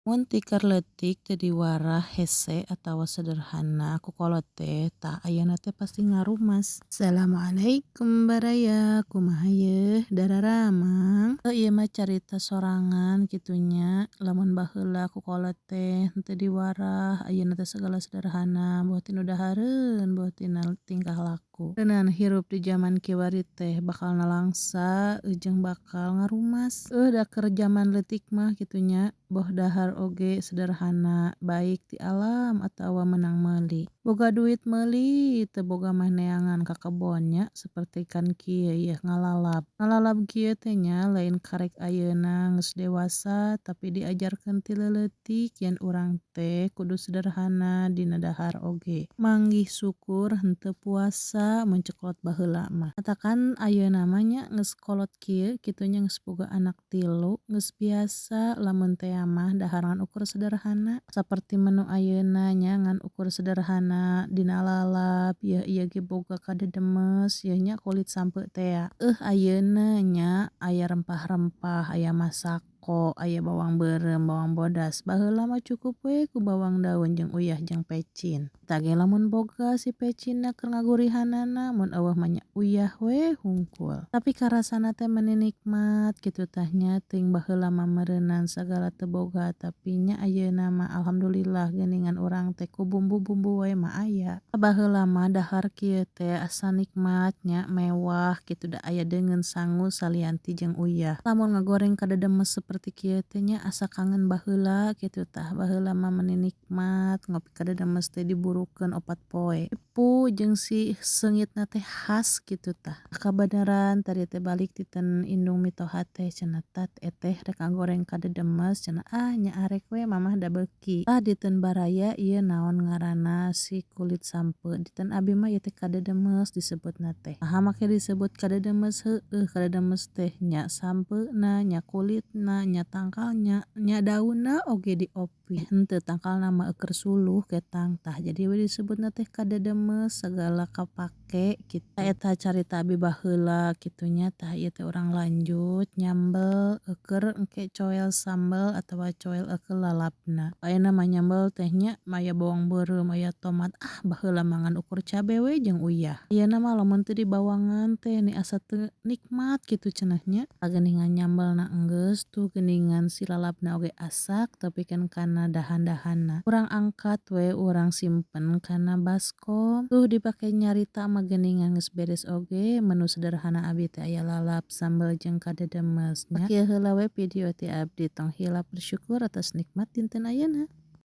Mun tikar leutik teu diwarah hese atawa sederhana ku kolot teh tah ayeuna teh pasti ngarumas. Assalamualaikum baraya, kumaha yeuh dararamang. Ieu mah carita sorangan kitu nya lamun baheula ku kolot teh henteu diwarah ayeuna teh sagala sederhana boh tina dahareun boh tina tingkah laku. Ngeunaan hirup di jaman kiwari teh bakal nalangsa jeung bakal ngarumas. Da keur jaman leutik mah kitu nya boh dahar oge sederhana baik ti alam atawa meunang meuli. Boga duit meuli teu boga mah neangan ka kebon nya sapertikan kieu yeuh ngalalap. Ngalalap kieu teh nya lain karek ayeuna geus dewasa tapi diajarkeun ti leuleutik yen urang teh kudu sederhana dina dahar oge. Manggih syukur henteu puasa mun ceuk kolot baheula mah. Matakan ayeuna mah nya geus kolot kieu kitu nya geus boga anak tilu geus biasa lamun tea mah dahar ngan ukur sederhana saperti menu ayeuna nya ngan ukur sederhana dina lalap yeuh ieu ge boga kadedemes yeuh nya kulit sampeu tea. Ayeuna nya aya rempah-rempah aya masako aya bawang beureum bawang bodas baheula mah cukup we ku bawang daun jeung uyah jeung pecin. Eta ge lamun boga si pecinna keur ngagurihanana mun eueuh mah nya uyah we hungkul. Tapi karasana teh meuni nikmat kitu tah nya teuing baheula mah meureunan sagala teu boga tapi nya ayeuna mah alhamdulillah geuningan urang teh ku bumbu-bumbu we mah aya. Baheula mah dahar kieu teh asa nikmat nya mewah kitu da aya deungeun sangu salianti jeung uyah. Lamun ngagoreng kadedemes saperti kieu teh nya asa kangen baheula kitu tah baheula mah meuni nikmat ngopi kadedemes teh diburukeun opat poe. Ripu jeung si seungitna teh khas kitu tah. Kabeneran tadi teh balik ti indung mitoha teh cenah tat eteh rek ngagoreng kadedemes cenah ah nya arek we mamah da beuki. Tah diteun baraya ieu naon ngaranna si kulit sampeu diteun abi mah ieu teh kadedemes disebutna teh. Naha make disebut kadedemes heueuh kadedemes teh nya sampeuna nya kulitna nya tangkalna nya daunna oge diopi henteu tangkalna mah eueuh suluh ketang tah jadi we disebutna teh kadedemes sagala kapake kitu. Eta carita abi baheula kitu nya tah ieu teh urang lanjut nyambel keur engke coel sambel atawa coel eueuh lalapna. Ayeuna mah nyambel teh nya aya bawang beureum aya tomat ah baheula mah ngan ukur cabe we jeung uyah. Ayeuna mah lamun teu dibawangan teh ni asa teu nikmat kitu cenah nya. Geuningan nyambelna enggeus tuh geuningan si lalapna oge asak tepikeun kana dahan-dahanna. Urang angkat we urang simpen kana baskom tuh dipake nyarita mah geuningan geus beres oge menu sederhana abi teh aya lalap sambel jeung kadedemes nya. Kieu heula we video ti abdi tong hilap bersyukur atas nikmat dinten ayeuna.